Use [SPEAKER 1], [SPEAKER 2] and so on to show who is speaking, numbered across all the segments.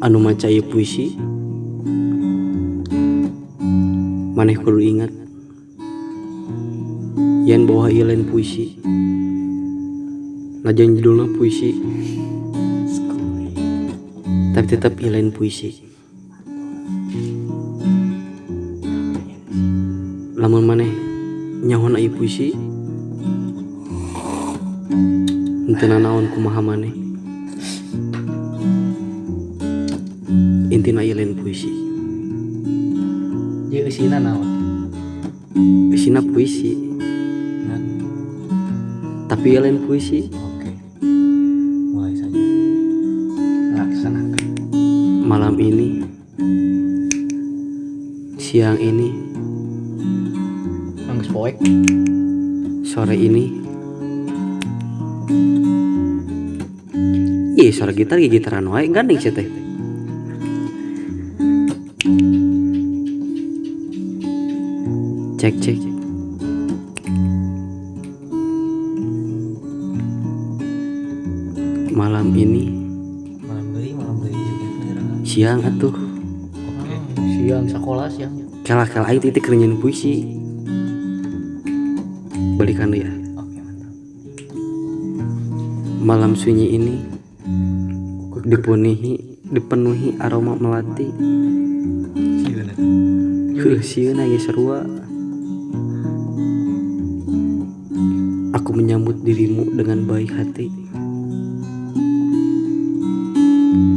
[SPEAKER 1] Anu maca ieu puisi, maneh kudu ingat yen bahwa ieu lain puisi. Najan judulna puisi, tapi tetap ieu lain puisi. Lamun maneh nyaho ieu puisi, henteu nanaon kumaha maneh. Intina ieu lain puisi.
[SPEAKER 2] Ieu eusina naon?
[SPEAKER 1] Eusina puisi. Tapi ieu lain puisi.
[SPEAKER 3] Oke. Mulai saja.
[SPEAKER 2] Laksanakan.
[SPEAKER 1] Malam ini, siang ini,
[SPEAKER 2] Anggeus poek.
[SPEAKER 1] Sore ini. Ih, suara gitar gitaran wae gandeng sih teh. Cek cek. Malam ini,
[SPEAKER 3] malam deui
[SPEAKER 1] siang atuh.
[SPEAKER 3] Oke.
[SPEAKER 2] Siang sekolah siang.
[SPEAKER 1] Kalah-kalah aing titik keur nyeun puisi. Balikan deui ya.
[SPEAKER 3] Oke, mantap.
[SPEAKER 1] Malam sunyi ini dipenuhi aroma melati.
[SPEAKER 3] Sieun eta.
[SPEAKER 1] Heuh, sieun ge sarua. Aku menyambut dirimu dengan baik hati.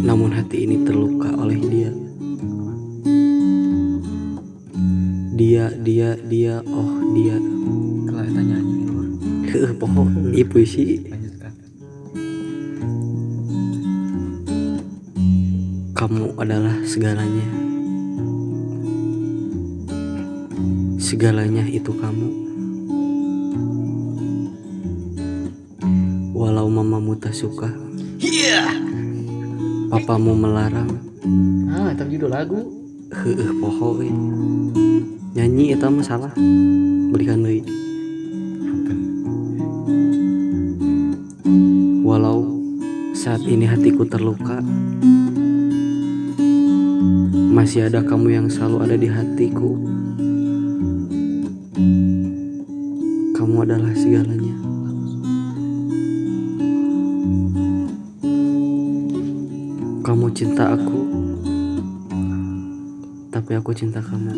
[SPEAKER 1] Namun hati ini terluka oleh dia. Dia, dia, dia, oh dia.
[SPEAKER 3] Kalau eta nyanyi lur.
[SPEAKER 1] Heuh, pokok ieu puisi.
[SPEAKER 3] Lanjutkan.
[SPEAKER 1] Kamu adalah segalanya. Segalanya itu kamu. Walau mamamu tak suka, papamu melarang.
[SPEAKER 2] Ah, eta judul lagu.
[SPEAKER 1] Heueuh, poho euy. Nyanyi eta mah salah. Berikan deui. Walau saat ini hatiku terluka, masih ada kamu yang selalu ada di hatiku. Kamu adalah segalanya. Kamu cinta aku, tapi aku cinta kamu.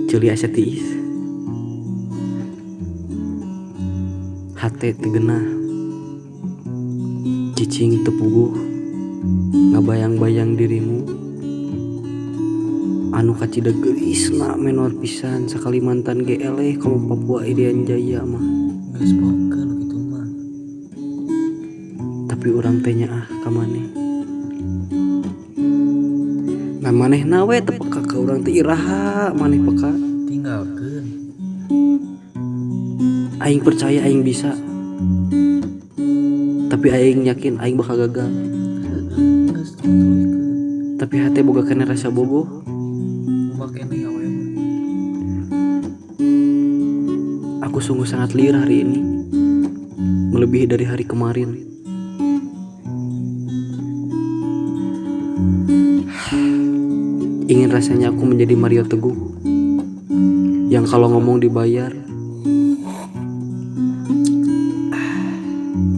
[SPEAKER 1] Ceuli asa tiis. Hate teu genah, cicing teu puguh, ngabayang-bayang dirimu. Anu kacida geulisna menor pisan sakalimantan ge eleh komo Papua Irian Jaya mah.
[SPEAKER 3] Geus pokeun kitu mah.
[SPEAKER 1] Tapi urang teh nyaah ka maneh. Nah manehna we teu peka ka urang teh iraha maneh peka.
[SPEAKER 3] Tinggalkeun.
[SPEAKER 1] Aing percaya aing bisa. Tapi aing yakin aing bakal gagal.
[SPEAKER 3] Geus tuluy.
[SPEAKER 1] Tapi hate boga keneh rasa bogoh.
[SPEAKER 3] Kumaha keneh awewe.
[SPEAKER 1] Aku sungguh sangat liar hari ini. Melebihi dari hari kemarin. Ingin rasanya aku menjadi Mario Teguh yang kalau ngomong dibayar.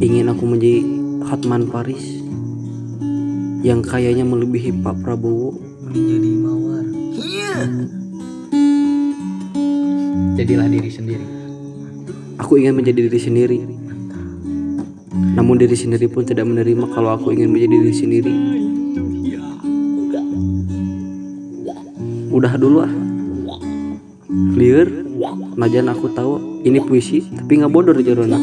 [SPEAKER 1] Ingin aku menjadi Hotman Paris yang kayanya melebihi Pak Prabowo.
[SPEAKER 3] Mending jadi mawar.
[SPEAKER 2] Jadilah diri sendiri.
[SPEAKER 1] Aku ingin menjadi diri sendiri. Namun diri sendiri pun tidak menerima kalau aku ingin menjadi diri sendiri. Udah dulu ah. Lieur, najan aku tahu ini puisi, tapi nggak bodor jerona.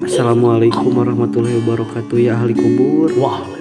[SPEAKER 1] Assalamualaikum warahmatullahi wabarakatuh ya ahli kubur.
[SPEAKER 2] Wah.